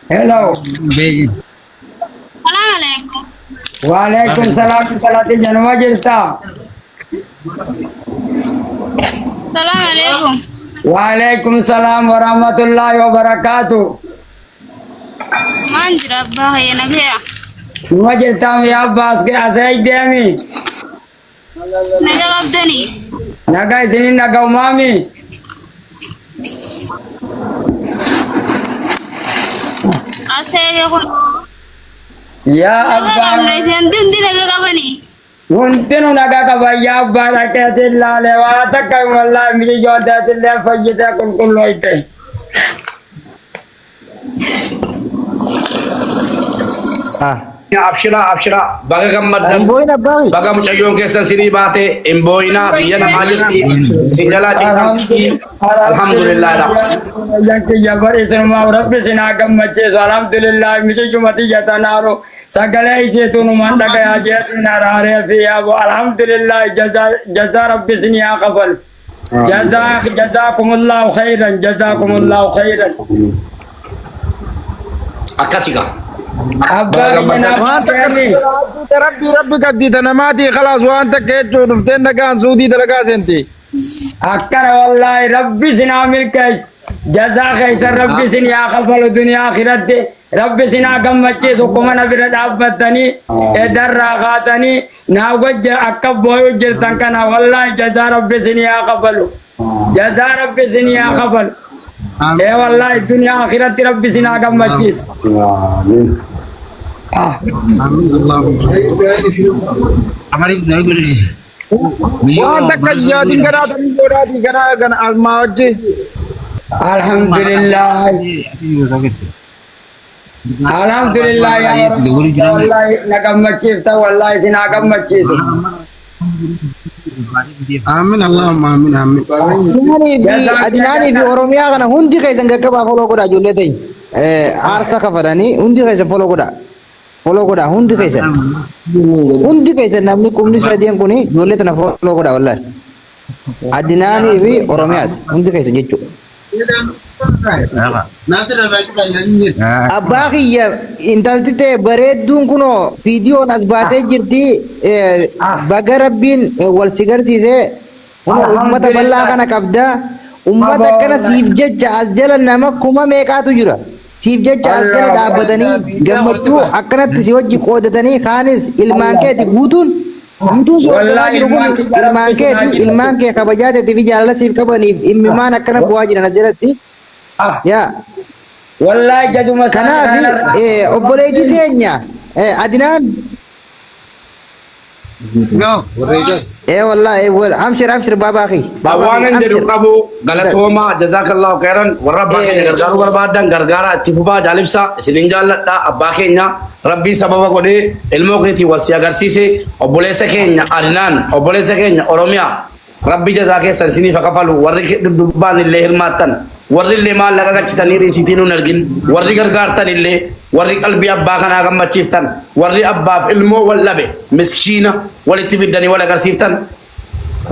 Hello. Salaam alaikum. Waalaikum salaam intala tiyya numa jirta. Salaam alaikum. Waalaikum salaam warahmatullahi wabarakatuh. Maan jira abbaa kiyya nagaya. Numa jirta yaa abbaas ke asee deemi. Naga qabdanii. Naga isinin naga umaami. Asee kun. Yaa Naga qabna abbaa. isin hundi naga qabanii. Hundinuu nagaa qaba yaa abbaa dhaqeetiin laale waa takka wallaahi miyyoo teetillee fayyitee qulqullooyte. Ah. Abshiraa abshiraa baga gammaddan Hin boo'in abbaa. baga mucayyoon keessan sinii baate hin boo'inaa biyya namaa jirti isin jalaa cinqamti alhamdulillah dha. Kiyya bari isinumaaf rabbi isin haa gammachiisu alhamdulillah michichuma tiyya tanaaru sagalee isiitu numaan dhagayaa jeetiin araaree fi yaabo alhamdulillah jazaa rabbi isin haa kafalu. Jazaa jazaakumullahu khairan jazaakumullahu khairan. Akkasi gaa. Abbaa kiyya naaf Waan takka kenni. rabbi rabbi qabdi tana maatii khalaas waan takka jechuun dhufteen nagaan suudii dalagaa seenti. Akkana wallaahi rabbi isin haa milkeessu. Jazaa keessan rabbi isin haa kafalu duniyaa akhiratti. Rabbi isin haa gammachiisu kuma na bira dhaabbattanii edarraa kaatanii naa wajja akka booyuu jirtan kana wallaahi jazaa rabbi isin haa kafalu. Jazaa rabbi isin haa kafalu. Ee wallaahi duniyaa akhiratti rabbi isin haa gammachiisu. Ah. Waan takka yaadin garaa tanii godhaatii garaa gana almaa wajji. Alhamdulillah. Alhamdulillah yaa Rabbi wallahi na gammachiifta wallahi isin haa gammachiisu. Aamin Allahumma aamin aamin. Adinaanii fi Jazaan Adinaanii fi Oromiyaa kana hundi keessan qaqqabaa foloo godhaa ijoollee ta'in. Aarsa kafalanii hundi keessan foloo godhaa. Foloo godhaa hundi keessan. Hundi keessan namni qubni sadeen kun ijoollee tana foloo godhaa wallahi. Adinaanii fi Oromiyaas hundi keessan jechuudha. Abbaa kiyya intalti ta'e bareedduun kunoo viidiyoon as baatee jirti. Baga rabbiin wal si garsiisee kunoo uummata bal'aa kana qabda. Uummata akkana siif jecha as jala nama kuma meeqaatu jira. Siif jecha as jala dhaabbatanii gammachuu akkanatti si wajji qoodatanii kaanis ilmaan keeti guutuun guutuun si hordomaa Wallaahi jiru kun ilmaan kiyya ilmaan rabbi isin haa keeti jaalatu. ilmaan kee kabajaa teetii fi jaalala siif qabaniif immimaan akkana bu'aa jiran as jalatti. Ah, Yaa wallaahi jazuma isaanii Kanaafi kanarra. obboleettii teenya Adinaan ee wallaahi amshir amshir baabaa kee baabaa Waan kee hin jedhu amshir qabu galatooma jazaakallahu khairan warra abbaa keenya gargaaruu barbaadan gargaaraa itti fufaa jaalibsa isinin jaalladha abbaa keenya rabbii sababa godhee ilmoo keetii wal si agarsiise obboleessa keenya Adnaan obboleessa keenya Oromiyaa rabbi jazaa keessan isiniif haa kafalu warri duddubbaan illee hirmaattan warri illee maallaqa galchitanii riisiitii nuun argin warri gargaartan illee warri qalbii abbaa kanaa gammachiiftan warri abbaaf ilmoo wal dhabe miskiina walitti fiddanii wal agarsiiftan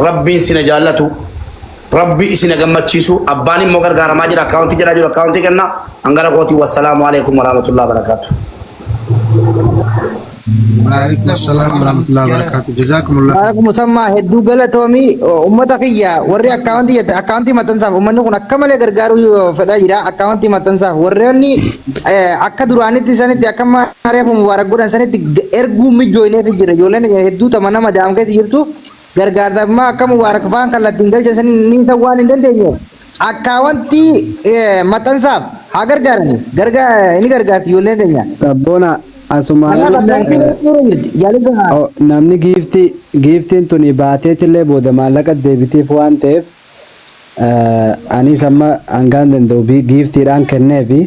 rabbiin sina jaallatu rabbi isina gammachiisu abbaan immoo gargaaramaa jira akkaawuntii jedhaa jiru akkaawuntii kenna hangara kootii wassalaamu alaikum warahmatullahi wabarakatuh. Waalaikum assalam warahmatullahi wabarakatuh. Jazakumullah. Mubarak Musammaa hedduu galatoomii uummata kiyya warri akkaawuntii jette akkaawuntii maxxansaaf uummanni kun akka malee gargaaruu fedhaa jira akkaawuntii maxxansaaf warreen akka duraanitti sanitti akka reefu Mubaarak godhan sanitti erguu mijooyneef jira ijoolleen hedduu tama nama daam keessa jirtu gargaartaaf immoo akka Mubaarak faan kallattiin galchan saniin ni waan hin dandeenyeef akkaawuntii maxxansaaf haa gargaarani gargaa ni gargaarti ijoolleen teenya. Sabboona asumaan Kanaaf akkaawuntii irra jirti jaalladha. Namni giiftii giiftiin tuni baateetillee booda maallaqa deebitiif waan ta'eef anis amma hangaan danda'u giiftiidhaan kenneefi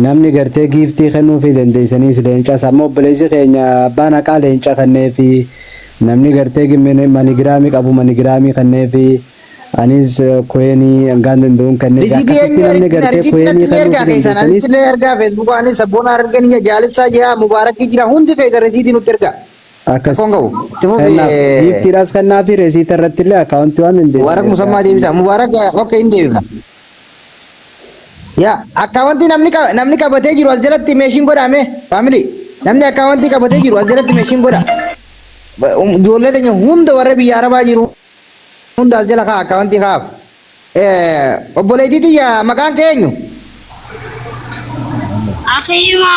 namni gartee giiftii kennuufii dandeessaniis leencas amma obboleessi keenya abbaan haqaa leenca kenneefi namni gartee manigiraamii qabu manigiraamii kenneefi anis koyenii hangaan danda'uun kenneefi Risiitii akkasitti eenyu namni ergina? gartee Risiitii koyenii natti illee ergaa kennuufii keessan. dandeessaniis Anitti illee ergaa Feesbuukaanis sabboona argan jaalibsaa jira Mubaarakii jira hundi keessan risiitii nutti ergaa. Akkas Rakkoon qabu. Itti fufi kennaaf giiftiidhaas kennaafi resiita irratti illee akkaawuntii waan Mubaarak dandeessan Musammaa ergaa. deebisa. Mubaarak okay hin deebifna. Yaa akkaawwantii namni namni qabatee jiru as jalatti meeshiin godhame faamilii namni akkaawwantii qabatee jiru as jalatti meeshiin godha. Ijoollee teenya hunda warra biyya arabaa jiru hunda as jala kaa akkaawwantii kaaf. Obboleettii tiyya maqaan kee eenyu? Akiima.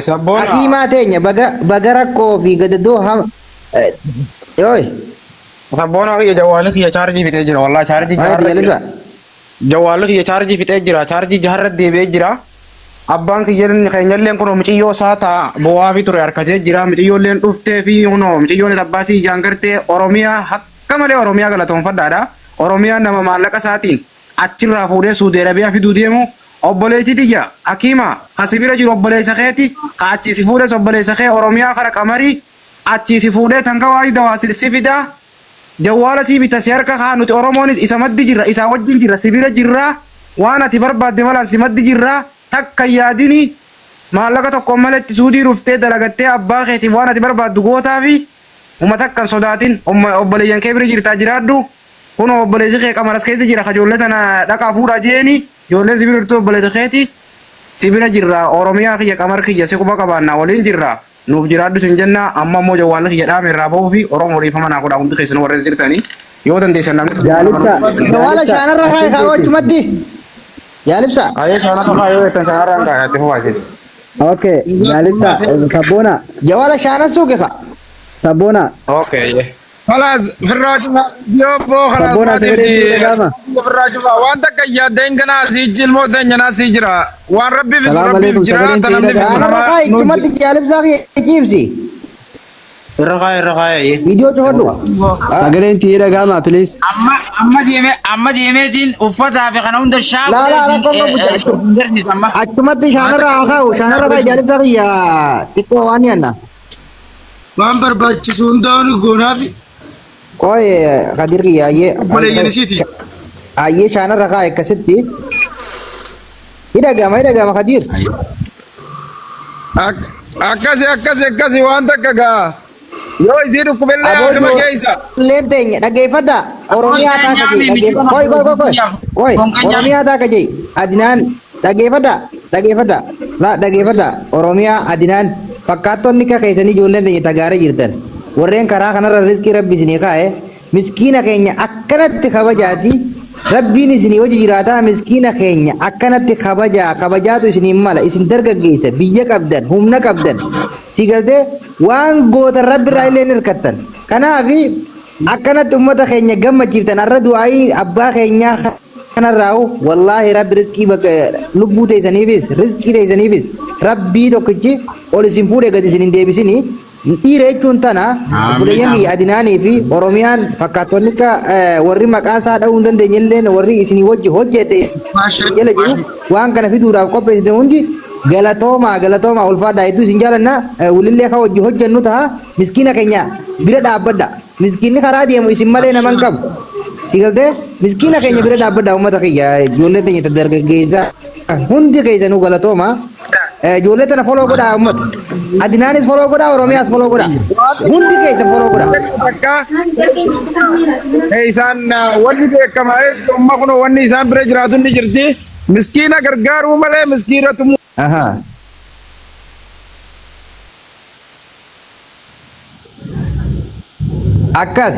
Sabboona. Hakiimaa teenya baga baga rakkoo fi gadadoo ham. Yooy. Sabboona kiyya jawwaalli kiyya chaarjii fixee jira wallahi chaarjii Maal jaharra jira. jalibsa? Jawwaalli kiyya chaarjii fixee jira chaarjii jaharra deebi'ee jira. Abbaan kiyya keenyalleen kunoo miciyyoo isaa ta'a bo'aa fi ture harkatee jira miciyyoolleen dhuftee fi kunoo miciyyoon abbaa sii ijaan gartee Oromiyaa akka malee Oromiyaa galatoonfadhaadha. Oromiyaan nama maallaqa isaatiin achirraa fuudhee Suudi Arabiyaa fiduu deemu obboleettii tiyya hakiima ka si bira jiru obboleessa keeti ka achii si fuudhes obboleessa kee Oromiyaa kara qamarii achii si fuudhee tanka waayii dawaa si fidaa jawwaala sii bita si harka kaa nuti Oromoonis isa maddi jirra isaa wajjin jirra si bira jirra waan ati barbaadde malaan si maddi jirra takka hin yaadini maallaqa tokkoon maletti suudii dhuftee dalagattee abbaa keetiif waan ati barbaaddu gootaa fi uma takka hin sodaatin obboleeyyan kee bira jirtaa jiraadhu kunoo obboleessi kee qamaras keessa jira ka ijoollee tana dhaqaa fuudhaa jeeni ijoolleen si bira jirtu obboleessa keeti si bira jirra Oromiyaa kiyya qamar kiyya si quba qabaannaa waliin jirra nuuf jiraadhu sin jenna amma immoo jawwaalli kiyya dhaame irraa bahuu fi Oromoo dhiifama naa godhaa hundi keessan warreen jirtanii yoo dandeessan namni tokko Jaalibsa Jawaala jaalibsa shaanarra kaa'i asin kaa'u beeki. achumatti. Jaalibsa. Ayee shaanarra kaa'e yoo jettan shaanarra hin kaa'e itti fufaa isin. Okay jaalibsa sabboona Jawaala shaanan suuqe ka. sabboona Okay. Kalaas firraa cufa yoo boo kalaas sabboona maatiif sagalee sii dhaga'ama. firraa cufa waan takka yaaddeen kanaa asii jilmoo teenya naa sii jira waan rabbi fidu Salaam rabbiif alaikum jira sagaleen ta ta'ee namni fidu dhaga'ama. Shaanarra namaa kaa'i nuuf achumatti jaalibsaa kiyya ciibsi. Irra kaa'e irra kaa'e ayyee. Viidiyoo cufadhu. Sagaleen tiyee dhaga'ama please. Amma amma deeme amma deemeetiin uffataa fi kana hunda shaa Laa godhee laa isin rakkoon qabu garsiisa amma. achumatti shaanarra haa kaa'u shaanarra kaa'i jaalibsaa kiyya xiqqoo waan yaanna. Waan barbaachisu hundaa ni goonaafi Qoy Kadir kiyya ayyee obboleeyyan isiiti. ayyee shaanarra kaa'i akkasitti. Hidhagama hidhagama Kadir. Akkasi akkasi akkasi waan takka gaa yoo isii dhukkubellee Aboo haakima keessa. ijoolleen teenya dhaggeeffadha. Oromiyaa taaka jee dhaggeeffadha. Qoy qoy qoy qoy. Qoy Oromiyaa taaka jee Adinaan dhaggeeffadha dhaggeeffadha. La dhaggeeffadha. Oromiyaa Adinaan fakkaattonni akka keessanii ijoolleen teenya tagaaree jirtan. Warreen karaa kanarra riskii rabbi isinii kaa'e miskiina keenya akkanatti kabajaati. Rabbiin isinii hojii jiraataa miskiina keenya akkanatti kabajaa kabajaatu isiniin mala isin dargaggeessa biyya qabdan humna qabdan si galtee waan gootan rabbi irraa illee hin hirkattan. Kanaafi akkanatti ummata keenya gammachiiftan har'a du'aayii abbaa keenyaa kanarraa'u wallaahi rabbi riskii bakka lubbuu teessaniifis riskii teessaniifis rabbii tokkichi ol isin fuudhee gad isin hin deebisini. Dhiira jechuun tana obboleeyyan kiyya Adinaanii fi Oromiyaan fakkaattonni akka warri maqaa isaa dha'uu hin dandeenye illeen warri isinii wajji hojjete jala jiru waan kana fiduudhaaf qopheessite hundi galatoomaa galatoomaa ulfaadhaa hedduu isin jaalanna walillee kan wajji hojjennu ta'a miskiina keenya bira dhaabbadha miskiinni karaa deemu isin malee nama hin qabu si galtee miskiina keenya bira dhaabbadha uummata kiyya ijoollee teenya dargaggeessaa hundi keessanuu galatoomaa. Ijoollee tana follow godhaa uummata. Adinaanis follow godhaa Oromiyaas follow godhaa. Hundi keessan follow godhaa. Takka isaan wanni beekamaa jechuun amma kun wanni isaan bira jiraatu ni jirti. Miskiina gargaaruu malee miskiina tumuu. Ahaa. Akkas.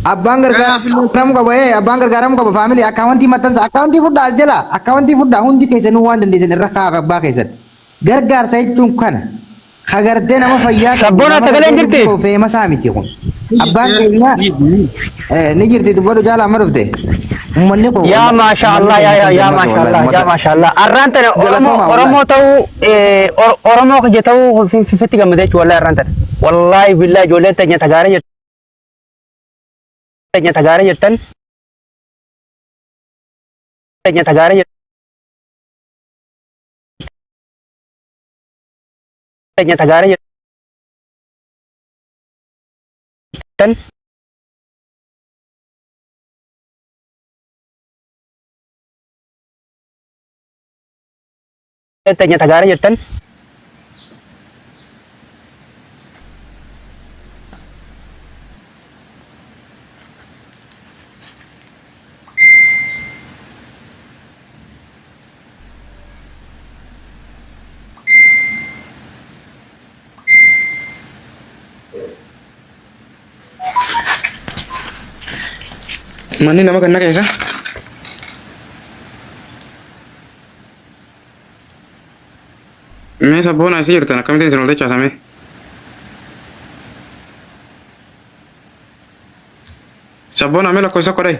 Abbaan gargaaramuu qaba abbaan gargaaramuu qaba faamilii akkaawwantii maxxansa akkaawwantii fudhaa as jala akkaawwantii fudhaa hundi keessanuu waan dandeessan irra kaa'aaf abbaa keessan. Gargaarsa jechuun kana. Kagartee nama fayyaa qabu Sabboona nama sagaleen gartee jirti? lubbuu feemasaa miti kun. Abbaan keenya ni jirti dubbadhu jaala amma dhufte. Uummanni kun Yaa wallahi maasha uummanni Allah keenya yaa kun yaa yaa gammadu maasha wallahi Allah yaa uummata. maasha Allah arraan tana Oromoo Galatooma wallahi. Oromoo ta'uu Oromoo kiyya ta'uu sitti gammade jechuudha wallahi arraan tana wallahi billahi ijoolleen teenya tagaaree jirtan teenya tagaaree jirtan teenya tagaaree jirtan teenya tagaaree jirtan teenya tagaaree jirtan Manni nama ganna keessa. Mee sabboona isii jirtan akkamittiin isin ol dachaasame? Sabboona mee lakkoofsa tokko dhahi.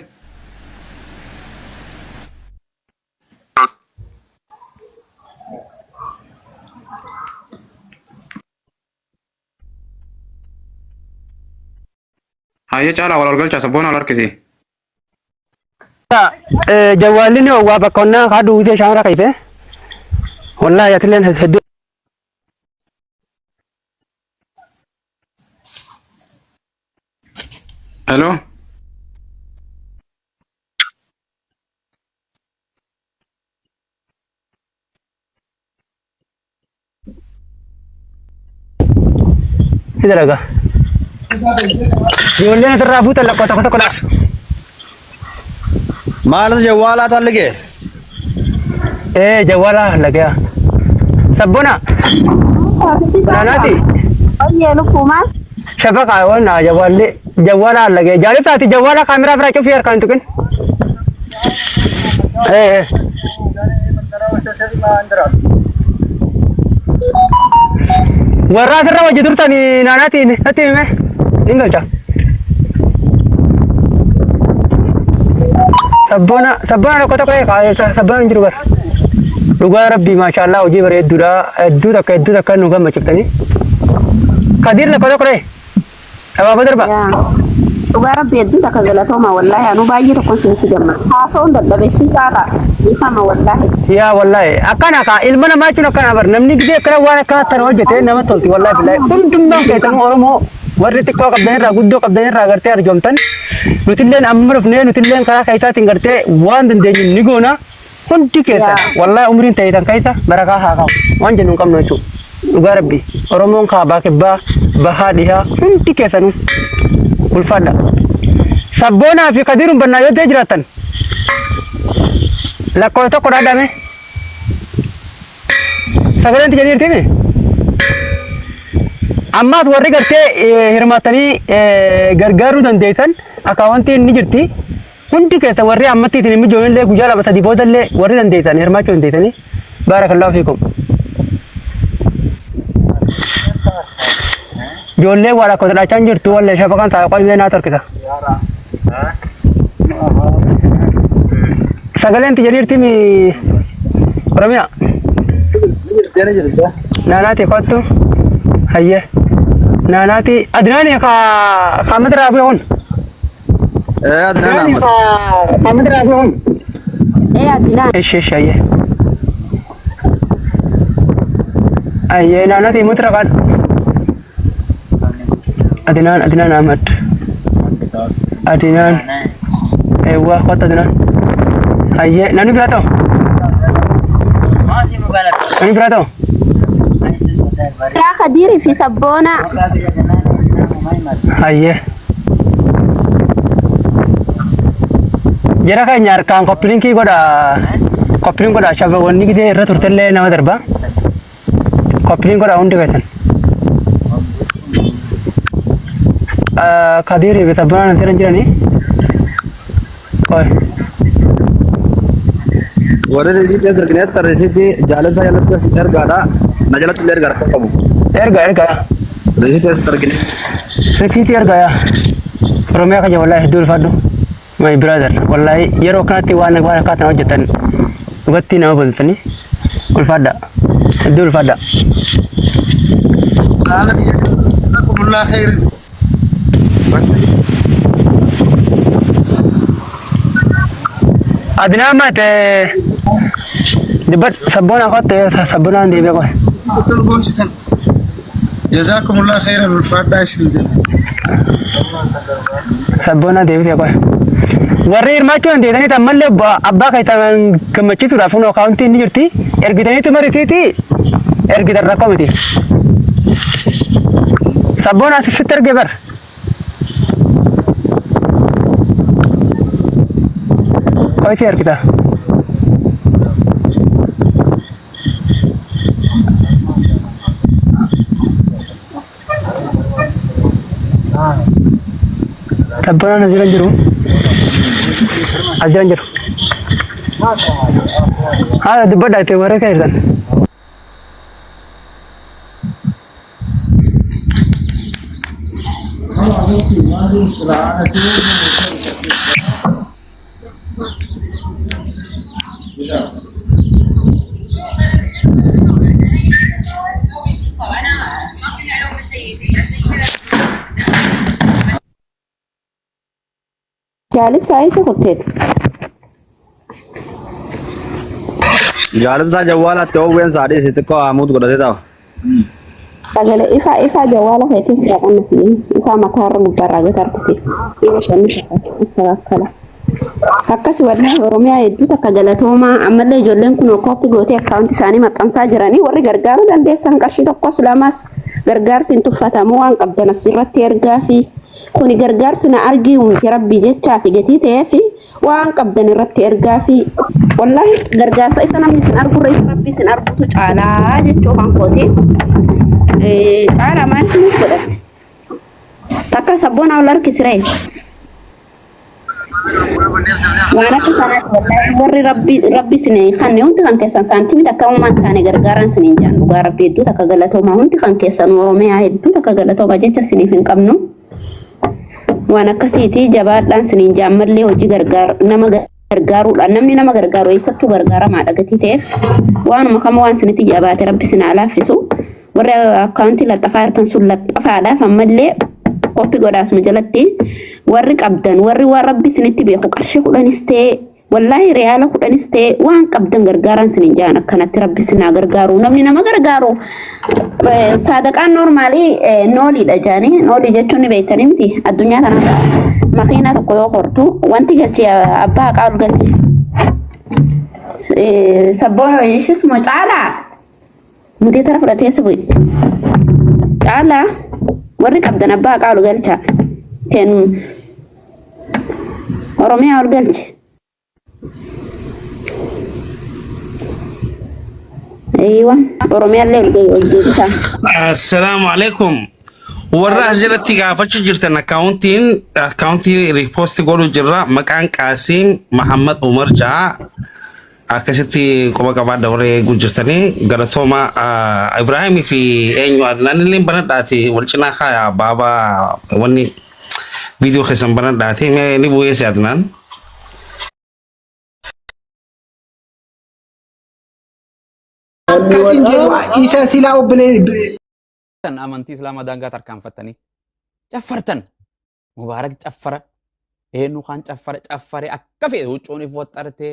Hayyee caalaa wal ol galchaa sabboona wal harkisi. Jawwaalli ni owwaa bakka onnaa kaa duwwisee shaamara keeyse. Wallaahi atilleen hedduu Hello. Si dalaga. Ijoolleen asirraa fuutan lakkoo tokko tokko dha. Maalas jawwaalaa tallige? Ee jawwaalaa lagaya. Sabbona. Naanaati. Oyyee lubbuu maal? Shabaqa wana jawwaalli jawwaalaa lagaya. Jaalibsaati jawwaalaa kaameraa biraa cufii harkaan hin tuqin. Ee ee. Warra asirra hojii turtan naanaatiin natti hime nin galcha. Sabboona sabboona tokko tokko eegaa sabboona hin jiru bara. Dhugaa rabbii maashaallah hojii bareedduudha hedduu takka hedduu takka nu gammachiiftanii. Kadiir tokko tokko dhee. Abaaboo darba. Yaa. Dhugaa rabbi hedduu takka galatooma wallaahi anuu baay'ee tokkon isinitti gammada. Haasa'uun dadhabe ishii caalaa dhiifama wallaahi. Yaa wallaahi akkana kaa ilma namaa jechuun akkana bar namni gidee akkana waan akkana tana hojjete nama tolti wallaahi billahi hundummaan keessanuu Oromoo warri xiqqoo qabdan irraa guddoo qabdan irraa gartee arjoomtan nutilleen amma dhufnee nutilleen karaa keessaatiin gartee waan dandeenyu ni goona Hundi keessan Yaa. wallahi umriin ta'e tan keessa barakaa haa kaa'u waan jennu hin qabnu jechuudha. Dhugaa rabbi Oromoon kaabaa kibbaa bahaa dhihaa hundi keessanuu ulfaadha. Sabboonaa fi Kadiiruun bannaa yoo ta'e jiraattan lakkoofsa tokko dhaadhame sagaleen tijanii jirtimi. Ammaas warri gartee hirmaattanii gargaaruu dandeessan akkaawwantiin ni jirti. Hundi keessan warri ammatti isin hin mijoofne illee guyyaa lama sadii booda illee warri dandeessan hirmaachuu dandeessanii. Baarakallaahu fiikum. Ijoollee waa lakkoofsa dhaachaa hin jirtu wallee shafaqaan saa qoyyee naa torkisa. Sagaleen tiyya jirti mi Oromiyaa. Jirti jirti. Naanaati kottu. Hayyee. Naanaati Adnaani kaa kaa mata raafuu kun. Ee Adnaan Ahmad. Kaa mata raafuu kun. Ee Adnaan. Ishi ishi hayyee. Hayyee naanaati mutra kan. Adnaan Adnaan Ahmad. Adnaan. Eewwa kottu Adnaan. Hayyee namni biraa ta'u. Namni biraa ta'u. Yaa Kadiiri fi Sabboonaa. Hayyee. Jara keenya harkaan koppilinkii godha. Koppiliin godha shabawanni gidee irra turtellee nama darba. Koppiliin godha hundi keessan. Kadiirii fi Sabboonaan asirra hin jiranii. Qoy. Warri risiitii as ergineetta risiitii jaalalfa jalatti as ergaadha. Na jalatti illee ergaa rakkoo qabu. Erga erga. Risiitii as ergine. Risiitii erga yaa. Oromiyaa kiyya wallaahi hedduu ulfaadhu. My brother wallaahi yeroo kanatti waan waan akkaataan hojjetan dhugatti nama boonsanii ulfaadha. Hedduu ulfaadha. Haala biyya Jazakumullah khairan. Adinaa mate dubbat sabboona kotte sabboonaan deebi'e qoy. Dorgomsitan. Jazakumullah khairan ulfaadhaa isin jenna. Sabboonaa deebisee qoy. Warri hirmaachuu dandeessanii ammallee abbaa keessan gammachiisuudhaaf kun akaawuntiin ni jirti. Ergitaniitu maritiiti ergitan rakkoo miti. Sabboonaa sitti erge bar. Qoy si ergita. Sabboonaan as jira jiru. As jiran jiru. Haala dubbadhaa itti warra kan jirtan. Jaalibsaa eessa kutteeti? Jaalibsaa jawwaalaatti oowween isaa dhiisi xiqqoo haamuut godhatee taa'u. Sagalee ifaa ifaa jawwaala keetiin irraa qannasi. Ifaa mataarra gubbaarraa gad harkisi. Dhiira shanni fakkaata. Akkas wallahi Oromiyaa hedduu takka galatoomaa ammallee ijoolleen kun kooppii gootee akkaawunti isaanii maxxansaa jiranii warri gargaaruu dandeessan qarshii tokkos lamas gargaarsi hin tuffatamu waan qabdan asirratti ergaa fi kuni gargaarsi na argii miti rabbii jechaa fi gatii ta'ee fi waan qabdan irratti ergaa fi wallahi gargaarsa isa namni isin argurra isa rabbii isin argutu caalaa jechuu kan kooti. Caalaa maaltu nuuf godhatte? Takka sabboon ol harkisiree. Waan akka sanaatti wallahi warri rabbi rabbi isin kanne hundi kan keessan saantimii takka uumaan taane gargaaran isiniin jaan dhugaa rabbi hedduu takka galatoomaa hundi kan keessan Oromiyaa hedduu takka galatoomaa jecha isiniif hin qabnu. Waan akkasiiti jabaadhaan isiniin jaan mallee hojii gargaar nama gargaaruudhaan namni nama gargaaru eessattuu gargaaramaadha gatii ta'eef waanuma kama waan isinitti jabaate rabbi isin haa laaffisu. Warri akkaawuntii laxxafaa jirtan sun laxxafaadhaaf ammallee koppii godhaasuma jalatti warri qabdan warri waan rabbi isinitti beeku qarshii 10s ta'e wallaahi riyaala 10s ta'e waan qabdan gargaaraan isiniin jaan akkanatti rabbi isin haa gargaaru namni nama gargaaru saadaqaan noormaalii nooliidha jaanii noolii jechuun ni beektanii miti addunyaa kanarra makiinaa tokko yoo kortu wanti galchi abbaa haqaa ol galchi sabboon ishis moo caalaa Mudee tara fudhatee si bu'e. Caalaa warri qabdan abbaa haqaa ol galchaa. Ten Oromiyaa ol galche. Eeywa Oromiyaallee ol ol deebisaa. Assalaamu alaikum. Warra as jalatti gaafachuu jirtan akkaawuntiin akkaawuntii riipoosti godhuu jirra. Maqaan Qaasiim Mahammad Umar ja'a. Akkasitti quba qabaadha warri eeguu jirtanii galatooma Ibraahimii fi eenyu Adnaan illee banadhaati wal cinaa kaaya baabaa wanni viidiyoo keessan banadhaati mee ni bu'eessi Adnaan. Akkasin jedhu isa silaa obbolee Tan amantii Islaamaa daangaa tarkaanfattanii caffartan. Mubaarak caffara eenyu kaan caffara caffare akka fe'e huccuun if waxxartee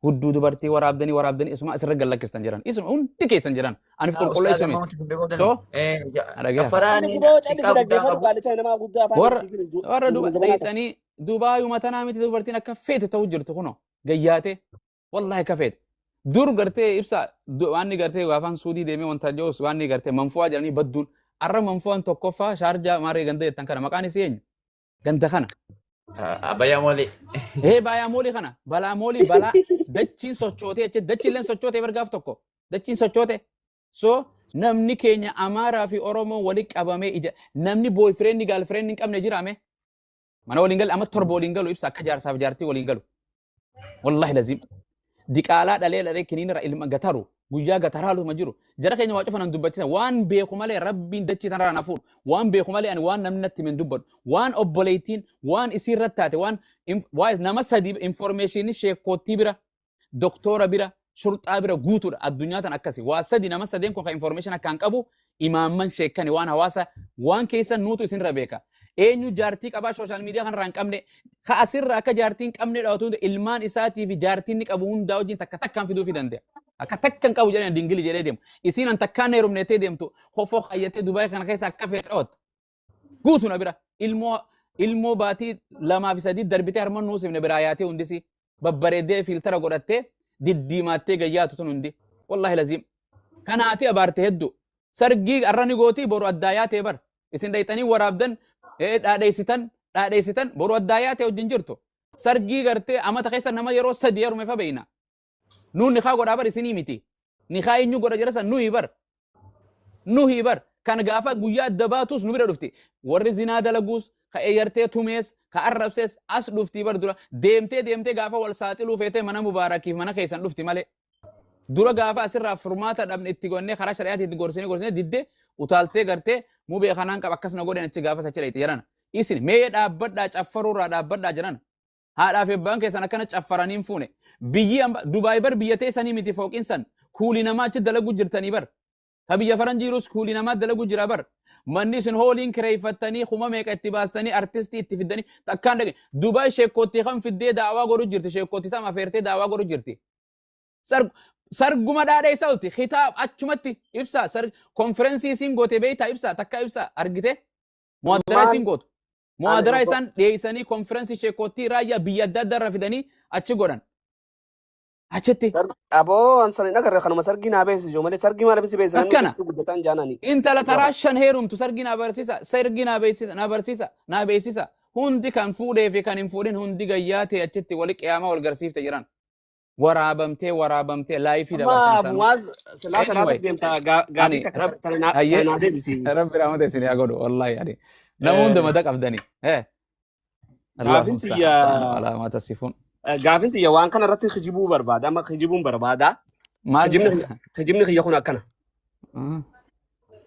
hudduu dubartii waraabdanii waraabdanii isuma asirra gad lakkistan jiran isuma hundi keessan jiran anif qulqulleessu miti so warra warra duba dheexanii dubaayuma tanaa miti dubartiin akka feete ta'u jirtu kuno gayyaatee wallahi akka feete dur gartee ibsa waan ni gartee gaafaan suudii deemee wanta jiruus waan ni gartee manfu'aa jedhanii badduun arra manfu'aan tokkoffaa shaarjaa maarree ganda jettan kana maqaan isii eenyu ganda kana Abayyaa moolii. Ee baayaa moolii kana balaa moolii balaa dachiin sochootee achi dachiilleen sochootee bargaaf tokko dachiin sochoote so namni keenya Amaaraa fi Oromoo wali qabamee ija namni booyfireendi gaalfireendi hin qabne jiraame mana waliin galu amma 7 waliin galu ibsa akka jaarsaaf jaartii waliin galu Wallahi lazim. Diqaalaa dhalee dhalee kiniinirra ilma gataru guyyaa gataraa luma jiru. Jara keenya waa cufa nan dubbachisa. Waan beeku malee rabbiin dachii tanarraa na fuudhu. Waan beeku malee ani waan namni natti himen dubbadhu. Waan obboleettiin waan isii irratti taate waan nama sadi informeeshinii sheekkoottii bira doktoora bira shurxaa bira guutuudha. Addunyaa tan akkasi. Waa sadi nama sadeen kun kan information akkaan qabu imaamman sheekkani waan hawaasa waan keessa nuutu isinirra beeka. Eenyu jaartii qabaa sooshaal miidiyaa kanarraa hin qabne ka asirra akka jaartii hin qabne dhaawatu hunda ilmaan isaatii fi jaartii inni qabu hundaa wajjin takka takkaan fiduufii danda'a. Akka takka hin qabu jedhee dingili jedhee deemu. Isiin an takkaan heerumnettee deemtu kofoo kayyattee Dubaay kana keessa akka feete dhawattu. Guutu na bira. Ilmoo ilmoo baatii 2 fi 3 darbitee harma nuusifne biraa yaatee hundisi babbareeddee fiiltara godhattee diddiimaattee gayyaatu tun hundi. Wallaahi laziim. Kanaati abaarte hedduu. Sargii arra ni gootii boru addaa yaatee bar. Isin dhayxanii waraabdan dhaadheessitan dhaadheessitan boru addaa yaatee wajjin jirtu. Sargii gartee amata keessa nama yeroo 3 heerume fa beeyna. Nuun nikaa godhaa bar isinii miti. Nikaa eenyu godha jira san nuyi bar. Nuyi bar. Kan gaafa guyyaa adda baatus nu bira dhufti. Warri zinaa dalaguus, ka eeyyartee tumees, ka arrabsees as dhufti bar dura. Deemtee deemtee gaafa wal saaxiluu feetee mana Mubaarakiif mana keessan dhufti malee. Dura gaafa asirraa furmaata dhabne itti gonnee karaa shari'aatiin itti gorsinee gorsinee diddee utaaltee gartee mubee kanaan qaba akkas na godhan achi gaafas achi dhayite jedhan. Isin mee dhaabbadhaa caffaruurraa dhaabbadhaa jedhan. Haadhaa fi abbaan keessan akkana caffaranii hin fuune. Biyyi amba Dubaay bar biyya teessanii miti fooqiin san kuulii namaa achi dalagu jirtanii bar. Ka biyya faranjii jirus kuulii namaa dalagu jira bar. Manni isin hooliin kireeffattanii kuma meeqa itti baastanii artistii itti fiddanii takkaan dhage. Dubaay sheekkoottii kan fiddee daawaa godhu jirti sheekkoottii tam afeertee daawaa godhu jirti. Sarguma dhaadheessa olti kitaab achumatti ibsaa konferensii isiin goote beektaa ibsaa takka ibsaa argite mu'aadaraa isiin gootu. Mu'aadaraa isaan dhiyeessanii konferensii sheekkoottii raayyaa biyya adda addaa irra fidanii achi godhan. Achitti. Aboo an sana hin agarre kanuma sargii naa beeksisu malee sargii maaliif si beeksisa namni Akkana. keessattuu guddataan jaanani. Intala taraa shan heerumtu sargii naa barsiisa sargii naa beeksisa naa barsiisa naa beeksisa hundi kan fuudhee fi kan hin fuudhin hundi gayyaa ta'e achitti wali qiyaamaa wal garsiifte jiran. Waraabamtee waraabamtee laayifii Amma dabarsan sanuu. Muwaaz silaa salaata Anyway, deemta gaaffii ani takka rab tana naa hayyee tana naa deebisi. rabbi rahmata isin haa godhu wallahi ani nama hunda mata qabdani. Allahu Gaafin musta'an tiyya alaa ma tasifun. Gaafin tiyya waan kana irratti kijibuu barbaada amma kijibuun barbaada. Maal Kijibni kijibni kiyya kun akkana.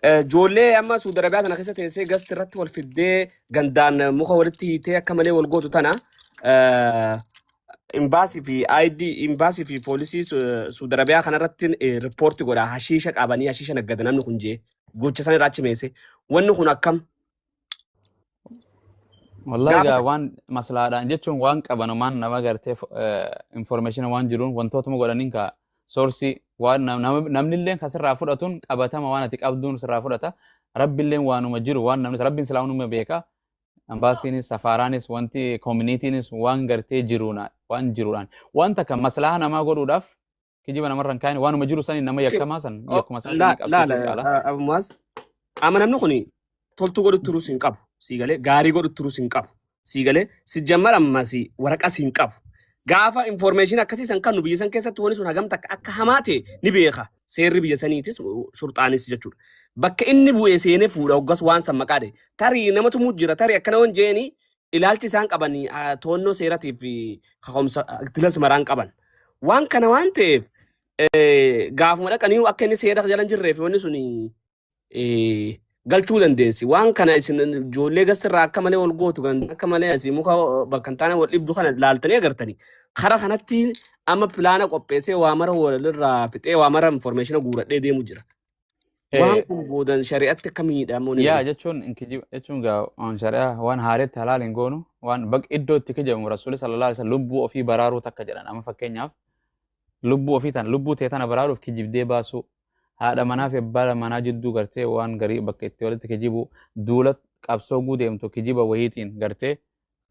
Ijoollee amma Suudi Arabiyaa tana keessa teessee gasti irratti wal fiddee gandaan muka walitti hiitee akka malee wal gootu tana imbaasii fi ID imbaasii fi poolisii Suudi Arabiyaa kana irratti riippoorti godha hashiisha qabanii hashiisha naggada namni kun jee gocha sana irraa achi meese wanni kun akkam Wallahi gaafa gaa waan maslaadhaan jechuun waan qabanumaan nama gartee information waan jiruun wantootuma godhaniin ka soorsii waan namnilleen ka sirraa fudhatuun qabatama waan ati qabduun sirraa fudhata rabbilleen waanuma jiru waan namni rabbiin silaa waanuma beeka ambaasiinis safaaraanis wanti koominiitiinis waan gartee jiruuna waan jiruudhaan waan takka maslaha namaa godhuudhaaf kijiba namarra hin kaa'in waanuma jiru saniin nama yakkamaa san yakkuma san Laala qabsiisuu caala. Abumaas amma namni kun toltuu godhutti turus hin qabu sii galee gaarii godhutti turus hin qabu sii galee si jammar ammas waraqas hin qabu gaafa information akkasii san kannu biyya san keessatti wanni sun hagam takka akka hamaa ta'e ni beeka seerri biyya saniitis shurxaanis jechuudha bakka inni bu'ee seenee fuudha hoggas waan san maqaa dhe tarii nama tumuu jira tarii akkana waan jeeni ilaalchi isaan qaban to'annoo seeratiif kaka'umsa dilas maraan qaban. Waan kana waan ta'eef gaafuma dhaqanii akka inni seera jala hin jirree fi wanni sun galchuu dandeessi. Waan kana isin ijoollee gasirraa akka malee wal gootu kan akka malee asii muka bakka hin taane wal dhibdu kana laaltanii agartanii. Kara kanatti amma pilaana qopheessee waa mara walirraa fixee waa mara informeeshina guuradhee deemu jira. Waan kun boodan shari'atti akka miidhamu ni Yaa beeku. jechuun hin kijiba jechuun gaa waan shari'aa waan haaretti halaal hin goonu waan bak iddoo itti kijibamu rasuulli sallallahu alaihi wasallam lubbuu ofii baraaruu takka jedhan amma fakkeenyaaf lubbuu ofii tana lubbuu tee tana baraaruuf kijibdee baasuu haadha manaa fi abbaa manaa jidduu gartee waan garii bakka itti walitti kijibu duula qabsoo guu deemtu kijiba wayiitiin gartee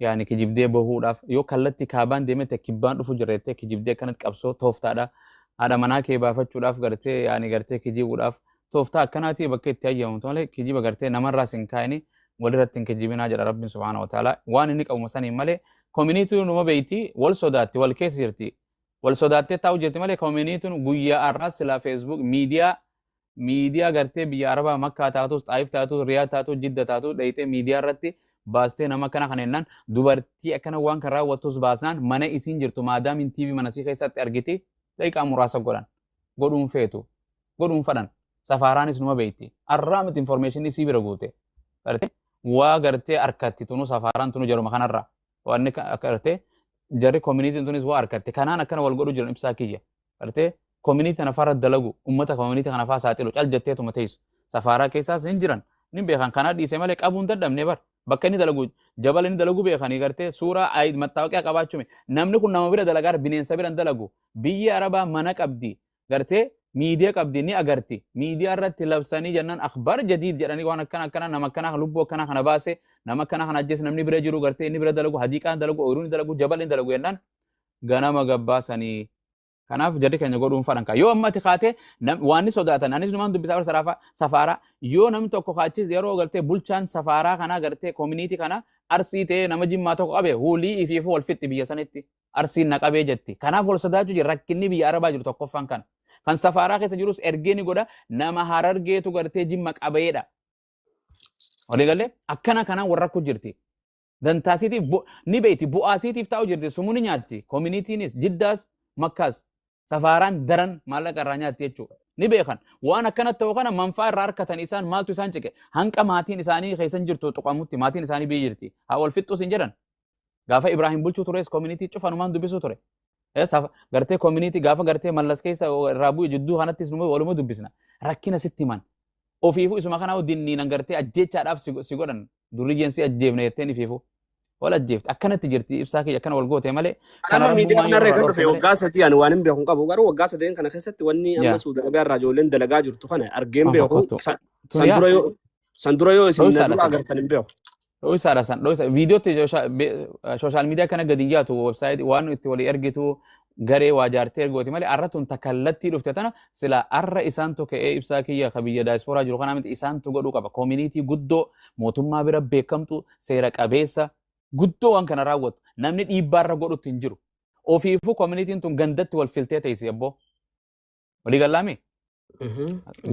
yaani kijibdee bahuudhaaf yoo kallattii kaabaan deemete kibbaan dhufu jirra jettee kijibdee akkanatti qabsoo tooftaadha. Haadha manaa kee baafachuudhaaf gartee yaani gartee kijibuudhaaf tooftaa akkanaatii bakka itti hayyamamtu malee kijiba gartee namarraas hin kaa'ini walirratti hin kijibinaa jedha Rabbiin subhaanahu wa ta'ala. Waan inni qabuma saniin malee kominiitiin numa beeyti wal sodaatti wal keessa jirti. Wal sodaattee taa'u jirti malee kominiitiin guyyaa har'aa silaa Facebook miidiyaa miidiyaa gartee biyya arabaa makkaa taatus xaayif taatus riyaad taatus jidda taatus dhayxee miidiyaa irratti baastee nama akkana kana jennaan dubartii akkana waan kan raawwattus baasnaan mana isiin jirtu maadaamiin TV mana sii keessatti argiti daqiiqaa muraasa godhan godhuun feetu godhuun fadhan safaaraanis numa beekti arraa miti information isii bira guute gartee waa gartee arkatti tunu safaaraan tunu jaruma kanarraa waan gartee jarri community tunis waa arkatte kanaan akkana wal godhu jiran ibsaa kiyya gartee community tana farra dalagu ummata community kana faa saaxilu cal jetteetuma teessu safaaraa keessaas hin jiran ni beekan kanaa dhiise malee qabuun dadhabne bar bakka inni dalagu jabala inni dalagu beekanii gartee suuraa mattaawoqiyaa qabaachuu namni kun nama bira dalagaa bineensa bira hin dalagu biyyi arabaa mana qabdi gartee miidiyaa qabdi ni agarti miidiyaa irratti labsanii jennaan akhbar jadiid jedhanii waan akkana akkana nama akkana lubbuu akkana kana baase nama akkana kana ajjeese namni bira jiru gartee inni bira dalagu hadiiqaan dalagu ooyiruun dalagu jaballi dalagu jennaan ganama gabbaasanii kanaaf jarri keenya godhuun fadhan kaa yoo amma ati kaatee waan ni sodaatan anis numaan dubbisaa bara saraafa safaaraa yoo namni tokko kaachis yeroo gartee bulchaan safaaraa kanaa gartee koominiitii kana arsii ta'ee nama jimmaa tokko qabe hulii ifiifuu wal fixxi biyya sanitti arsiin na qabee jetti kanaaf wal sodaachuu jira rakkinni biyya arabaa jiru tokkoffaan kana. Kan safaaraa keessa jirus ergee ni godha. Nama Harargeetu gartee Jimma qabeedha. Walii galee akkana kanaan warra rakkoo jirti. Dantaasiitiif ni beekti, bu'aasiitiif taa'u jirti, sumuu ni nyaatti. Koominiitiinis Jiddaas Makkaas safaaraan daran maallaqa irraa nyaatti jechuudha. Ni beekan. Waan akkana ta'u kana manfaa irraa harkatan isaan maaltu isaan ciqe. Hanqa maatiin isaanii keessan jirtu tuqamutti maatiin isaanii biyya jirti. Haa wal fixxuus hin jedhan. Gaafa Ibrahim bulchuu tures koominiitii cufanumaan dubbisuu ture. Gartee koominiitii gaafa gartee Mallas keessa irraa bu'e jidduu kanattis numa waluma dubbisna. Rakkina sitti himan. Ofiifuu isuma kanaa dinniinan gartee ajjeechaadhaaf si godhan. Durriyyeen si ajjeefne jetteen ifiifuu. Wal ajjeefte. Akkanatti jirti ibsaa kiyya akkana wal goote malee. Kana Nama miidiyaa rabbummaan yoo kanarra irraa kan dhufe dhorke malee. waggaa 3 ani waan hin beeku hin qabu, garuu waggaa sadeen kana keessatti wanni amma Suudi Arabiyaa irraa ijoolleen dalagaa jirtu kana argeen Waan beeku. fakkaattu. Tun San yaa. dura yoo san dura yoo isin na Dho'isaadha dura san. agartan hin beeku. Dho'isaadha san. Dho'isa. Viidiyootti sooshaal miidiyaa kana gadi hin yaatu websaayitii waan itti walii ergitu garee waa jaartee ergooti malee arra tun takallattii dhufte tana sila arra isaantu ka'ee ibsaa kiyya ka biyya daayispooraa jiru kanaa miti isaantu godhuu qaba. Koominiitii guddoo mootummaa bira beekamtu seera qabeessa guddoo waan kana raawwatu namni dhiibbaarra godhutti hin jiru. Ofiifuu koominiitiin tun gandatti wal filtee teessi abboo. Walii gallaami?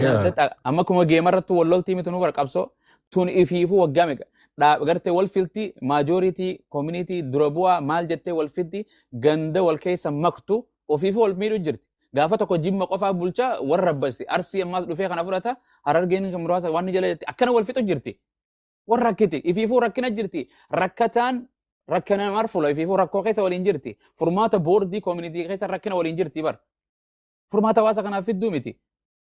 Gandatti amma akkuma geemarratti wal loltii miti nu bara qabsoo tun ifiifuu waggaa meeqa gartee wal filti maajooriitii koominiitii dura bu'aa maal jettee wal filti ganda wal keessa maktu ofiifuu wal miidhu jirti. Gaafa tokko Jimma qofaa bulchaa warra rabbasti Arsii ammaas dhufee kana fudhata, Harargeen kan muraasa waan ni jala jetti akkana wal fixu jirti. Warra rakkiti ifiifuu rakkina jirti, rakkataan rakkina marfula ifiifuu rakkoo keessa waliin jirti, furmaata boordii koominiitii keessa rakkina waliin jirti bar. Furmaata hawaasa kanaaf fidduu miti.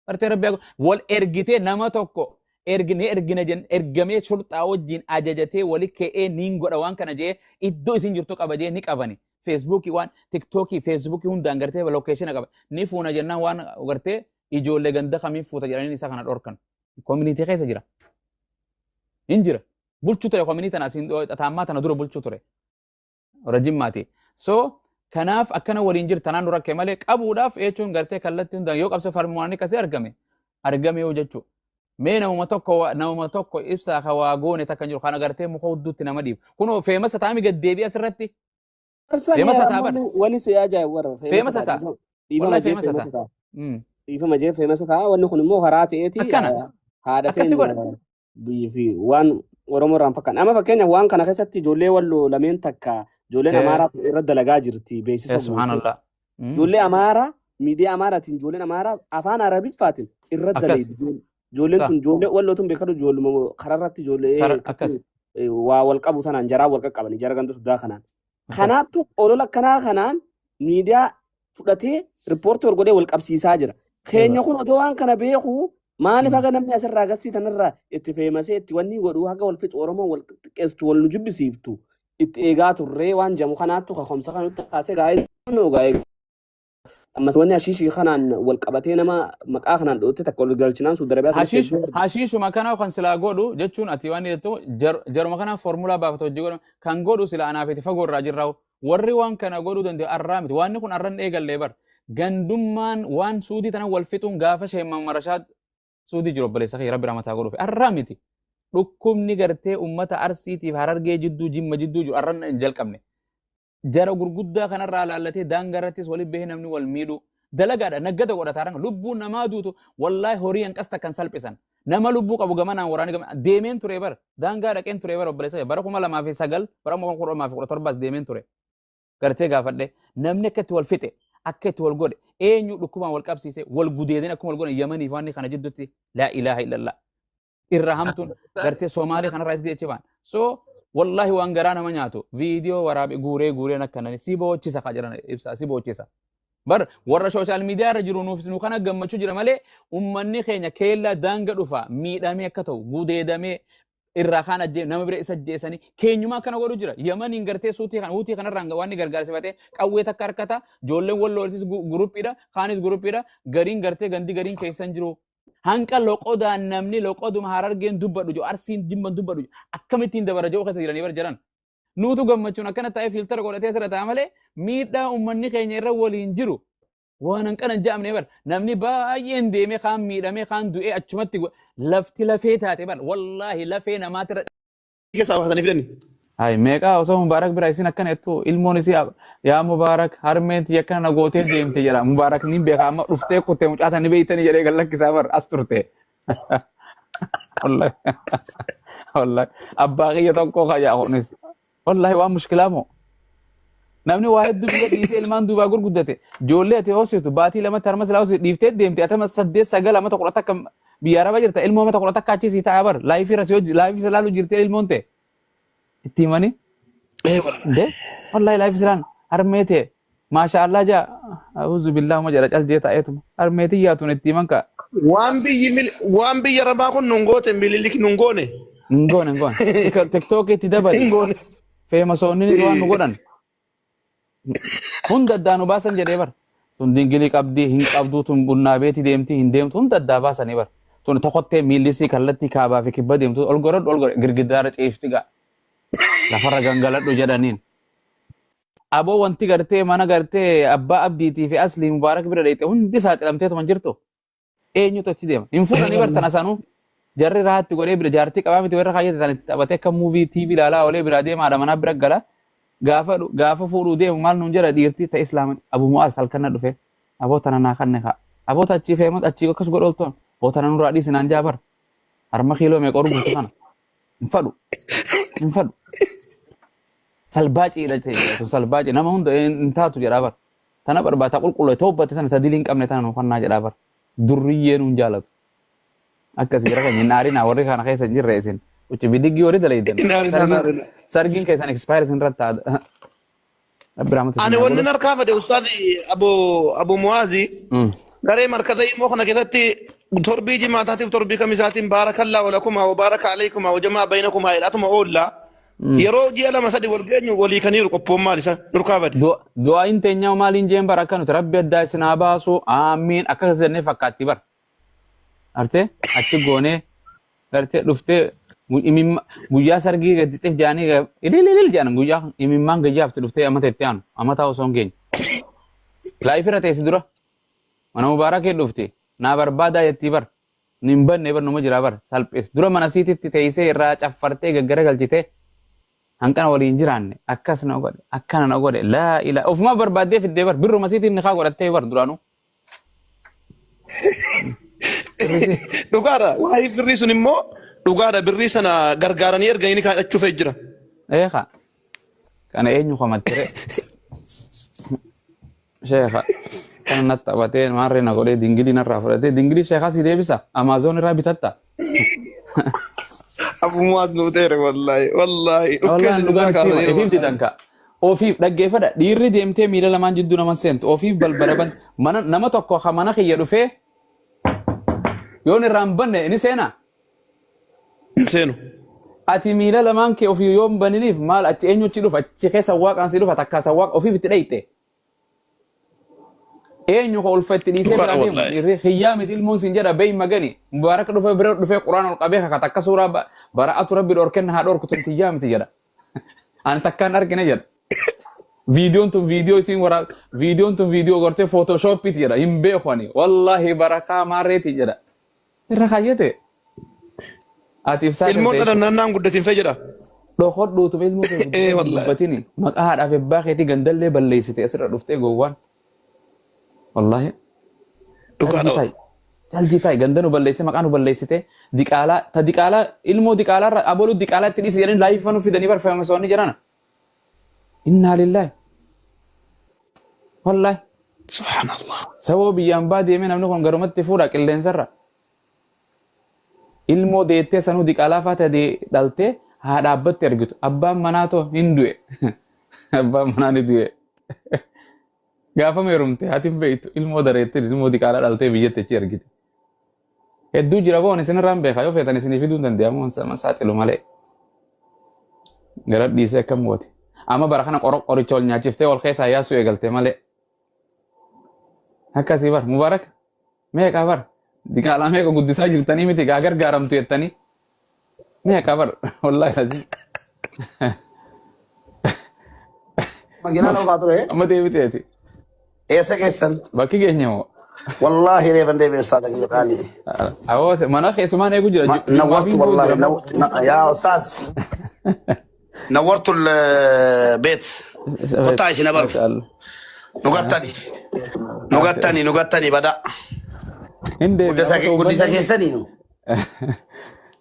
Bartee rabbi wal ergitee nama tokko ergine ergina jen ergamee shurxaa wajjin ajajatee wali ka'ee niin godha waan kana jee iddoo isin jirtu qaba jee ni qabani. Feesbuukii waan tiktookii feesbuukii hundaan gartee lokeeshina qaba. Ni fuuna jennaan waan gartee ijoollee ganda kamiin fuuta jedhanii isa kana dhorkan. Koominiitii keessa jira. Hin jira. Bulchuu ture koominiitii tana asiin taammaa tana dura bulchuu ture. Warra Jimmaati. So kanaaf akkana waliin jirta naan dura rakke malee qabuudhaaf jechuun gartee kallattii hundaan yoo qabsoo farmuwaan akkasii argame argame yoo jechuudha. Mee namuma tokko ibsaa ka waa goone takka hin jiru kana gartee muka hudduutti nama dhiibu. Kunoo feemasa taami gad deebi'e asirratti. Feemasa taa bar. Wani si ajaa'ibu warra Feemasa taa. Dhiifama Wallahi jee feemasa feemasa taa. taa. Dhiifama jee feemasa taa. Wanni kun immoo karaa ta'eeti Akkana. Haadha Akkasi godha. teenya biyyi fi waan Oromoo irraan fakkaan. Amma fakkeenyaaf waan kana keessatti ijoollee Walloo lameen takka ijoolleen Amaaraa irra dalagaa jirti beeksisa guutuu. Subhanallah. Ijoollee Amaaraa miidiyaa Amaaraatiin ijoolleen Amaaraa afaan Arabiffaatiin irra dalaydi. Ijoolleen tun ijoollee Walloo tun beekadu ijoolluma kararratti ijoollee waa wal qabu tanaan jaraa wal qaqqabanii jara ganda suddaa kanaan. Kanaattu olola akkanaa kanaan miidiyaa fudhatee riippoortii ol godhee wal qabsiisaa jira. Keenya kun odoo waan kana beeku maaliif haga namni asirraa gassii tanarraa itti feemasee itti wanni godhu haga wal fixu Oromoon wal xiqqeessitu wal nu jibbisiiftu itti eegaa turree waan jamu kanaattu kaka'umsa kanutti kaasee gaa'ee gaa'ee ammas wanni ashiishii kanaan wal qabatee nama maqaa kanaan dhootte takka ol galchinaan Suudi Arabiyaa sanatti Hashiish, hedduu argina. Hashiishuma kana kan silaa godhu jechuun ati waan jettu jaruma kana foormulaa baafata hojii godhu kan godhu sila anaaf itti fagoo irraa jirraa warri waan kana godhuu danda'u arraa miti, waanni kun arran eegallee bar gandummaan waan Suudii tana wal fixuun gaafa sheemman marashaa Suudii jiru obboleessa kiyya rabbi rahmataa godhuuf arraa miti. Dhukkubni gartee ummata Arsiitiif Harargee jidduu, Jimma jidduu jiru arran hin jalqabne. Jara gurguddaa kanarraa laallatee daangaa irrattis walitti bahee namni wal miidhuu dalagaadha naggada godhataa ranga lubbuun namaa duutu wallaahi horii hanqasta kan salphisan nama lubbuu qabu gamanaan waraanii gama deemeen ture bar daangaa dhaqeen ture bar obboleessa kiyya bara 2009 bara 2017 deemeen ture gartee gaafadhe namni akka itti wal fixe akka itti wal godhe eenyu dhukkubaan wal qabsiise wal gudeedeen akkuma wal godhan Yamaniif waan kana jidduutti laa ilaaha illallah irra hamtuun gartee Somaalee kanarraa is jechi baan. So wallahi waan garaa nama nyaatu viidiyoo waraabe guuree guureen akkanani si boochisa ka jedhan ibsa si boochisa. Bar warra sooshaal miidiyaa irra jiru nuuf nu kana gammachuu jira malee ummanni keenya keellaa daanga dhufa miidhamee akka ta'u gudeedamee irraa kaan ajjee nama bira isa ajjeesanii keenyumaa akkana godhu jira. Yamaniin gartee suutii kan huutii kanarraan waan inni gargaarsifatee qawwee takka harkata ijoolleen wallootis guruppiidha kaanis guruppiidha gariin gartee gandi gariin keessan jiru. Hanqa loqodaan namni loqoduma Harargeen dubbadhu jiru, Arsiin Jimman dubbadhu jiru akkamittiin dabara jiru keessa jiranii bar jiran. Nuutu gammachuun akkana taa'ee fiiltara godhatee asirra taa'a malee miidhaa uummanni keenya irra waliin jiru waan hanqana hin ja'amne bar namni baay'een deemee kaan miidhamee kaan du'ee achumatti lafti lafee taate bar wallaahi lafee namaatirra keessaa baasanii fidani. Hay meeqa osoo Mubaarak bira isin akkana jettu ilmoon isii yaa Mubaarak harmeen tiyya akkana na gootee deemte jedha. Mubaarak ni beeka amma dhuftee kuttee mucaa tana ni beeytanii jedhee gad lakkisaa bar as turte. Wallahi wallahi abbaa kiyya tokko kayaa kunis. Wallahi waan mushkilaa moo. Namni waa hedduu biyya dhiisee ilmaan duubaa gurguddate. Ijoollee ati hoositu baatii lamatti harma silaa hoositu dhiiftee deemte atama 8 9 amata 11 biyya araba jirta ilmoo amata 11 achii sii taa'aa bar laayifii irra si hojii laayifii si laalu jirtee ilmoon ta'e. Itti himanii. De wallahi laayifii silaan harmee ta'e maasha Allah jaa auzu billah ma jedha cal jee taa'eetuma harmee tiyyaatuun itti himan kaa. Waan biyyi waan biyya arabaa kun nun goote mililik nun goone. Hin goone hin goone. Tiktookii itti dabali. Hin goone. Feemasoonni waan nu godhan. Hunda addaa nu baasan jedhee bar. Tun dingilii qabdii hin qabduu tun bunnaa beeti deemtii hin deemtu hunda addaa baasanii bar. Tun tokottee miillisii kallattii kaabaa fi kibba deemtu ol godhadhu ol godhe girgiddaarra ciifti gaa. Lafarra gangaladhu jedhaniin. Aboo wanti gartee mana gartee abbaa abdiitii fi aslii mubaarak bira dheeyxe hundi saaxilamteetuma hin jirtu. Eenyutu achi deema? Hin fuudhanii bar tana sanuu. Jarri rahaatti godhee bira jaartii qabaa miti warra kaayyate tan itti taphatee akka muuvii TV ilaalaa oolee biraa deema haadha manaa bira gala. Gaafa fuudhuu deemu maal nuun jedha dhiirtii ta islaama Abu Mu'aaz halkan na dhufe. Aboo tana naa kanne kaa. Aboo ta achii feemot achii akkas godhu ooltoon. Aboo tana nurraa dhiisi naan jaa bar. Harma kiiloo meeqa urguutu kana. Hin fadhu. Hin fadhu. Salbaaciidha ta'e sun salbaacii nama hunda hin taatu jedhaa bar. Tana barbaada ta qulqulloo toobbate tana ta dilii hin qabne tana nu kannaa jedhaa bar. Durriyyee nuun jaalatu. Akkasi jira keenya hin aarinaa warri kana keessa hin jirre isin. Uchi bidiggii warri dalaydan. Hin aarinaa, hin Sargiin aarinaa. sargiin keessan expire isin irratti ta'a. Rabbi rahmata isin Ani haa wanni godhu. harkaa fade ustaazi Abu Muaazi garee markaza immoo kana keessatti torbii jimaataatiif torbii kamisaatiin baarakallaa walakumaa wa baaraka aleekumaa wa jamaa baynakumaa jedhaatuma oolla. Yeroo ji'a lama sadi wal geenyu walii kaniiru qophoon maal isa nurkaa bade. Du'aayin teenyaa maaliin jeen bar akka nuti rabbi addaa isin haa baasu aamiin akkas jennee fakkaatti bar. Artee achi goonee gartee dhuftee guyyaa sargii gadi xif jaanii ilililil jedhan guyyaa imimmaan gayyaafti dhuftee amata itti aanu amataa osoo hin geenye. Laayif irra teessi dura mana mubaarakee dhufti naa barbaadaa jettii bar hin banne bar numa jira bar salphis dura mana siititti teessee irraa caffartee gaggara galchitee hanqana waliin jiraanne akkas na godhe akkana na godhe laa ilaa ofuma barbaaddee fiddee bar birruma siitiin nikaa godhattee bar duraanuu. Dhugaadha. Waa'ee birrii sun immoo dhugaadha. Birrii sana gargaaranii erganii ni kaadhachuuf jira. Eeqa. Kana eenyu komattire? Sheekha. Kana natti taphatee maarree na godhee dingilii narraa fudhatee dingilii sheekhaa si deebisa. Amaazoon irraa bitatta. Abu Muaz nuu ta'eera wallaahi wallaahi. Wallaan dhugaan itti hima. Ofiif didan ka. Ofiif dhaggeeffadha. Dhiirri deemtee miila lamaan jidduu nama seentu. Ofiif balbala ban. Mana nama tokko ka mana kiyya dhufee yoon irraa hin banne ni seenaa. Hin seenu. Ati miila lamaan kee ofii yoo hin baniniif maal achi eenyu achi dhufa achi keessa waaqaan si dhufa takkaa sawwaaq ofiif itti dhayxe. Eenyu ka ulfa itti dhiisee Dhugaadha biraa deemu wallaahi. dhiirri hiyyaa miti ilmoon siin jedha beey magani mubaarak dhufe bira dhufee quraan ol qabee kakata akka suuraa bara'atu rabbi dhorkenna haa dhorku tun tiyyaa miti jedha. Ani takkaan argine jedha. Viidiyoon tun viidiyoo isiin waraa viidiyoon tun viidiyoo gortee footoshooppiiti jedha hin beeku ani wallaahi barakaa maarreeti jedha. Irra kaayyate. Ati ibsaa Ilmoon galtee dhalannaan naan guddatin fee jedha. dhokodhuutu ilmoo kee Ee guddifadhu wallaahi. dubbatini maqaa haadhaaf abbaa keetii gandallee balleessite asirra dhuftee gowwaan. Wallaahi. Dhugaadha. Calji taa'i. Calji taa'i ganda nu balleessite maqaa nu balleessite diqaalaa ta diqaalaa ilmoo diqaalaa irra aboluu diqaalaa itti dhiisi jedhanii laayifa nu fidanii barfamasoonni jedhana. Innaa lillaahi. Wallaahi. Subhaanallah. Sababa biyyaan baa deemee namni kun garumatti fuudha qilleensarra. Ilmoo deettee sanuu diqaalaa faa ta'e dhaltee haadha abbatti argitu. Abbaan manaa too hin du'e. Abbaan manaa ni du'e. Gaafa meerumte haati hin beektu ilmoo dareettee ilmoo diqaalaa dhaltee biyyatti achi argite. Hedduu jira boon isinirraan beeka yoo feetan isinii fiduu hin danda'amu sama saaxilu malee. Gara dhiisee akkam goote. Amma bara kana qoricha ol nyaachiftee ol keessaa yaasuu eegalte malee. Akkasii bar Mubaarak meeqa bar diqaalaa meeqa guddisaa jirtanii miti gaa gargaaramtu jettanii meeqa bar wallaahi azii. Makiinaan oofaa ture. Amma deebiteeti. Eessa keessan? Bakki keenya moo? Wallaahi reefan deebi'e ustaaza kiyya qaali. Awoo mana keessumaan eegu jira. Nawwartu wallaahi yaa ustaaz. Nawwartu beet. Kottaa isin abaru. Nu gattani. Nu gattani nu gattani badaa. Hin deebi'a. Guddisa keessanii nu.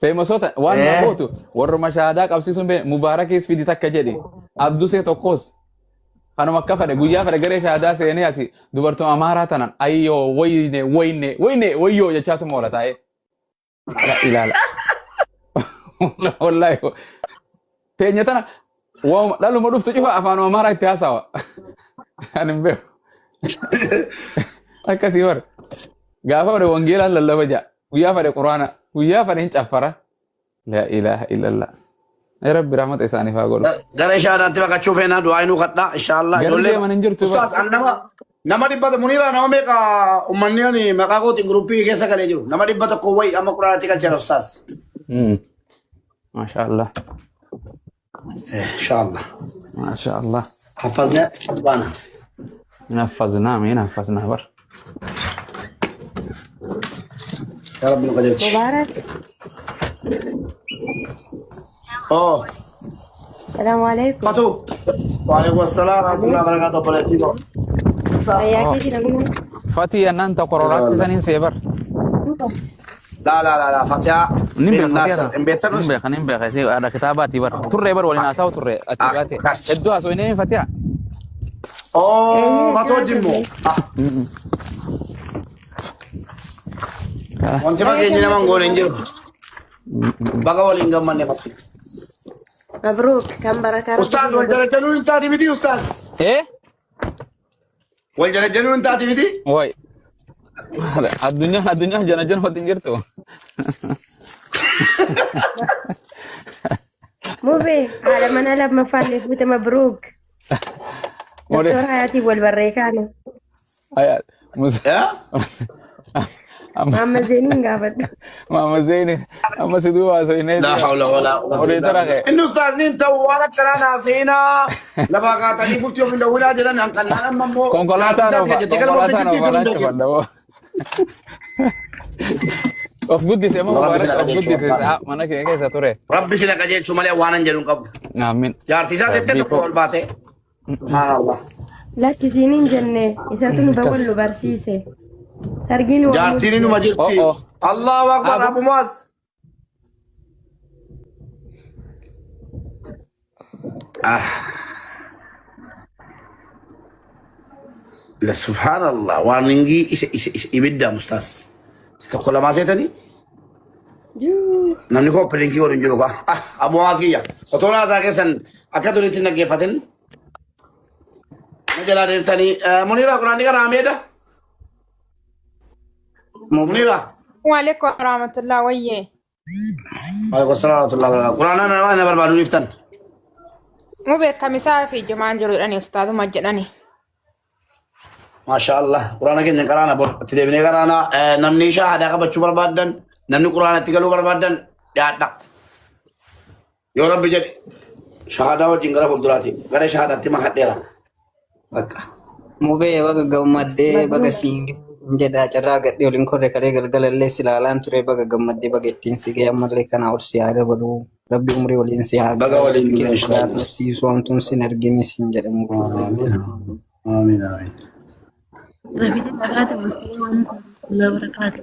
Feemasoota waan na gootu warruma shahaadaa qabsiisuun bee mubaarakis fidi takka jedhi abdusee tokkos kanuma akka fedhe guyyaa fedhe garee shahaadaa seenee asi dubartuma amaaraa tanan ayyoo wayne wayne wayne wayyoo jechaatuma oola taa'ee ilaala. Wallaahi teenya tana waanuma dhaluma dhuftu cufa afaan amaaraa itti haasawa. Ani hin beeku. Akkasii bara. Gaafa fedhe wangeelaan lallaba ja'a. Guyyaa fedhe quraana. Guyyaa fedhe hin caffara. Laa ilaaha illallah. Ya Rabbi rahmata isaaniif haa godhu. Gara ishaadhaatti baqachuu feenaa du'aa inuu kadhaa inshaallah. Garri Ijoollee deeman hin jirtu. Ustaas an nama 100 Muniiraa nama meeqa uummanni ani maqaa kootiin guruppii keessa galee jiru nama 100 wayi amma quraanatti galcheera ustaas. Maasha Allah. Inshaallah. Maasha Allah. Haffazna baana. Hin haffaznaa mee hin haffaznaa bar. Yaa Rabbi nu qajeelchi. Mubaarak. Oh. Salaamu alaikum. Fatu. Waalaikum assalam warahmatullahi wabarakatuh obboleettii koo. Fayyaa keeti namni. Fatii annaan ta kororaatti saniin see bar. Laa laa laa laa Fatihaa Nin bin beeka Fatihaa Naasir tana. hin beektanus. Nin beeka nin beeka isii haadha kitaabaati bar. Turree bar waliin haasa'u turree ati baate. Hedduu haasofnee Fatihaa. Oh, Fatoo wajjin moo? Wanti fageenyi nama hin goone hin jiru. Baga waliin gammanne Fati. Mabruuk kan barakaa Ustaaz wal jala hin taati miti ustaaz. Eh? Wal jala hin taati miti? Wai. Addunyaan addunyaan jana jana waliin jirtu. Mubee haadha manaa lammaffaallee fuute mabruuk. Doktor Hayaatiin wal barree kaane. Aya, Musa. Maamma Zeeniin gaafadhu. Maamma Zeeni amma si duuba haasofnee. Laa hawla walaa quwwata Horii illaa tara billah. kee. Inni ustaazni hin ta'u waan akkanaa naaseenaa lafaa kaatanii bultii of hin dhowwinaa jedhan hanqannaan amma immoo Konkolaataan jaartii oofa isaati jettee galma konkolaataan hojjechitti oofa itti hin laachuu beekin. fadha. Of guddise amma Rabbi Mubaarak sina of qajeelchu guddise wallahi. sa'a mana kee keessa ture. Rabbi sina qajeelchu malee waan hin jedhu hin qabu. Amiin. Jaartii isaa jettee Rabbii tokko koo. ol baate. Subhaanallah. Lakkisiin hin jenne isatu nu Akkas. wal nu barsiise. Sargiin waa Jaartiin inuma jirti. Oh oh. Allahu Akbar Abu. Abu Muaz. Ah. La subhaanallah waan ingii isa isa isa ibidda mustaas. Si tokko lamaa seetanii namni koo pilinkii waliin jiru kaa. Ah Abu Muaz kiyya. Otoo naasaa keessan akka duriitti hin dhaggeeffatin. Na jalaa deemtanii Muniira quraanni kana ameedha. Muniira. Waalaikum warahmatullahi wayyee. Waalaikum salaam warahmatullahi wabarakatuh. Quraana nama na barbaadu dhiiftan. Mubee kamisaa fi jumaan jiru jedhani ustaazuma jedhani. Maasha Allah. Quraana keenya qaraana bor itti deebinee qaraana namni shaahadaa qabachuu barbaaddan namni quraana itti galuu barbaaddan dhiyaadha. Yoo Rabbi jedhe shaahadaa wajjin gara fuulduraati. Gara shahaadaatti makadheera. Bakka. Mubee baga gammaddee baga siin jedha carraa argadhee waliin korre kalee galgala illee si ilaalaan ture baga gammaddee baga ittiin si ga'e ammallee kana ol si haa dabalu rabbi umrii waliin si haa Baga waliin rabbi nu keessa si haa inshallah. tursiisu hamtuun sin argini siin jedhamu. Amiin. Amiin. Amiin. Barakaatu. Barakaatu.